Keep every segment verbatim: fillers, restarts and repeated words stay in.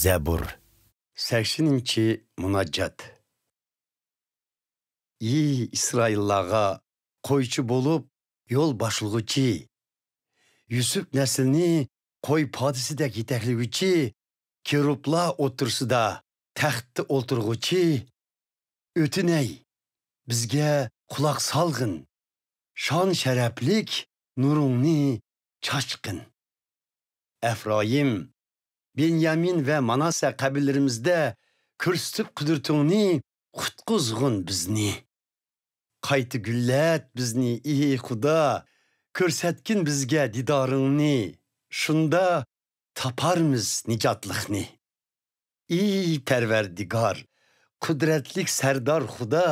زەبۇر. سەكسىنىنچى مۇناجات. ئى ئىسرائىللارغا قويچى بولۇپ يول باشلىغۇچى، يۈسۈپ نەسلىنى قوي پادىسىدەك يېتەكلىگۈچى، كېرۇبلار ئوتتۇرىسىدا تەختتە ئولتۇرغۇچى، ئۆتۈنەي، بىزگە قۇلاق سالغىن، شان-شەرەپلىك نۇرۇڭنى چاچقىن. ئەفرايىم، بېنيامىن ۋە ماناسە قەبىلىلىرىمىزدە كۆرسىتىپ قۇدرىتىڭنى، قۇتقۇزغىن بىزنى. قايتا گۈللەت بىزنى، ئى خۇدا، كۆرسەتكىن بىزگە دىدارىڭنى، شۇندا تاپارمىز نىجاتلىقنى. ئى پەرۋەردىگار، قۇدرەتلىك سەردار خۇدا،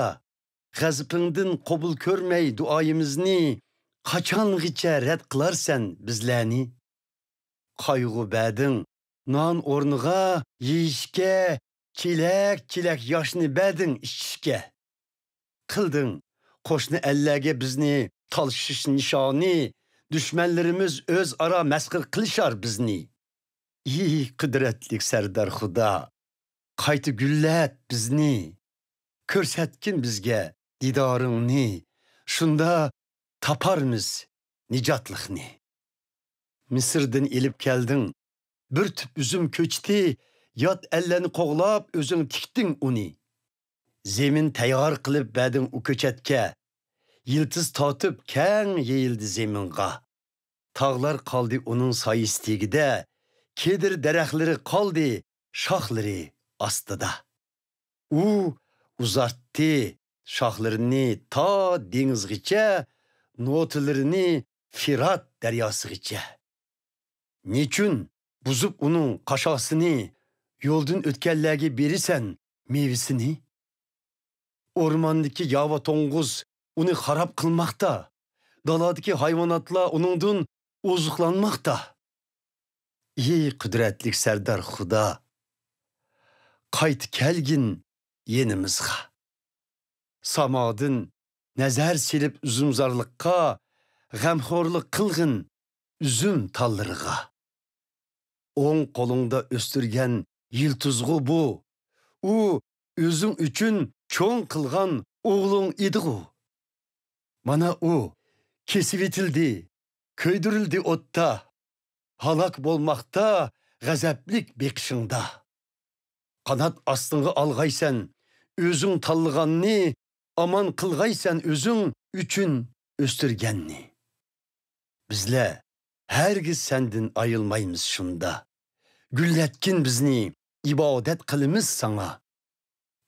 غەزىپىڭدىن قوبۇل كۆرمەي دۇئايىمىزنى، قاچانغىچە رەت قىلارسەن بىزلەرنى؟ قايغۇ بەردىڭ نان ئورنىغا يېيىشكە، چېلەك-چېلەك ياشنى بەردىڭ ئىچىشكە. قىلدىڭ قوشنا ئەللەرگە بىزنى تالىشىش نىشانى، دۈشمەنلىرىمىز ئۆزئارا مەسخىرە قىلىشار بىزنى. ئى قۇدرەتلىك سەردار خۇدا، قايتا گۈللەت بىزنى، كۆرسەتكىن بىزگە دىدارىڭنى، شۇندا تاپارمىز نىجاتلىقنى. مىسىردىن ئېلىپ كەلدىڭ بىر تۈپ ئۈزۈم كۆچىتى، يات ئەللەرنى قوغلاپ ئۆزۈڭ تىكتىڭ ئۇنى. زېمىن تەييار قىلىپ بەردىڭ ئۇ كۆچەتكە، يىلتىز تارتىپ كەڭ يېيىلدى زېمىنغا. تاغلار قالدى ئۇنىڭ سايىسى تېگىدە، كېدىر دەرەخلىرى قالدى شاخلىرى ئاستىدا. ئۇ ئۇزارتتى شاخلىرىنى تا دېڭىزغىچە، نوتىلىرىنى فىرات دەرياسىغىچە. نېچۈن بۇزۇپ ئۇنىڭ قاشاسىنى، يولدىن ئۆتكەنلەرگە بېرىسەن مېۋىسىنى؟ ئورماندىكى ياۋا توڭگۇز ئۇنى خاراب قىلماقتا، دالادىكى ھايۋاناتلار ئۇنىڭدىن ئوزۇقلانماقتا. ئى قۇدرەتلىك سەردار خۇدا، قايتا كەلگىن يېنىمىزغا. سامادىن نەزەر سېلىپ ئۈزۈمزارلىققا، غەمخورلۇق قىلغىن ئۈزۈم تاللىرىغا. ئوڭ قولۇڭدا ئۆستۈرگەن يىلتىزغۇ بۇ، ئۇ ئۆزۈڭ ئۈچۈن چوڭ قىلغان ئوغلۇڭ ئىدىغۇ. مانا ئۇ كېسىۋېتىلدى، كۆيدۈرۈلدى ئوتتا، ھالاك بولماقتا غەزەپلىك بېقىشىڭدا. قانات ئاستىڭغا ئالغايسەن ئۆزۈڭ تاللىغاننى، ئامان قىلغايسەن ئۆزۈڭ ئۈچۈن ئۆستۈرگەننى. بىزلەر ھەرگىز سەندىن ئايرىلمايمىز شۇندا. گۈللەتكىن بىزنى، ئىبادەت قىلىمىز ساڭا.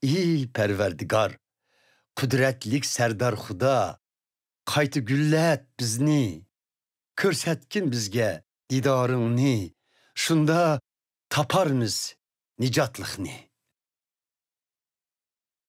ئى پەرۋەردىگار، قۇدرەتلىك سەردار خۇدا، قايتا گۈللەت بىزنى. كۆرسەتكىن بىزگە دىدارىڭنى، شۇندا تاپارمىز نىجاتلىقنى.